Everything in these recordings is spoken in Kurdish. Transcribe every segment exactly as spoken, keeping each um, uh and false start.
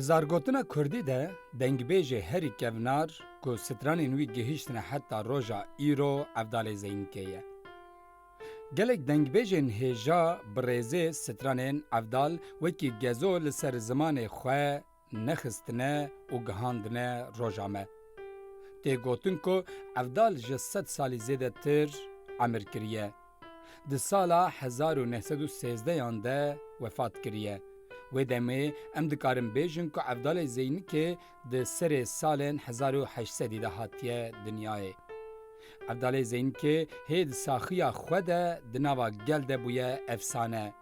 Zargotina kurdî de dengbêjê herî kevnar ku stranên wî gihîştine heta roja îro Evdalê Zeynikê ye. Gelek dengbêjên hêja bi rêzê stranên Evdal wekî gezo li ser zimanê xwe nexistine û gihandine roja me. Tê gotin ku Evdal ji sed salî zêdetir emir kiriye. Di sala hezar û neh sed û sêzdehan de wefat kiriye. Wê demê em dikarin bêjin ku Evdalê Zeynikê di serê salên hezar û heşt sedî de hatiye dinyayê. Evdalê Zeynikê hê di saxiya xwe de di nava gel de bûye efsane.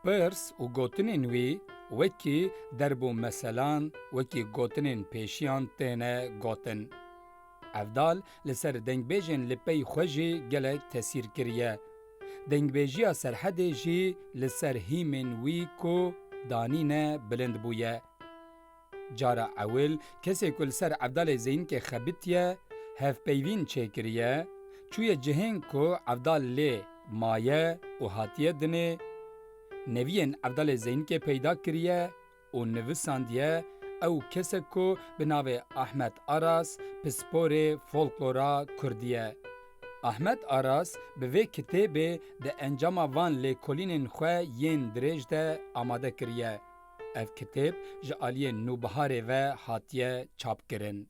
Pirs û gotinên wî wekî derb û meselan, wekî gotinên pêşiyan têne gotin. Evdal li ser dengbêjên li pey xwe jî gelek tesîr kiriye. Dengbêjiya Serhedê jî li ser hîmên wî ku danîne bilind bûye. Cara ewil kesê ku li ser Evdalê Zeynikê xebitiye, hevpeyvîn çêkiriye, çûye cihên ku Evdal lê maye û hatiye dinê, neviyên Evdalê Zeynikê peyda kiriye û nivisandiye, ew kesek ku bi navê Ahmet Aras pisporê folklora kurdî ye. Ahmet Aras bi vê kitêbê di encama van lêkolînên xwe yên dirêj de amade kiriye. Ev kitêb ji aliyê Nûbiharê ve hatiye çapkirin.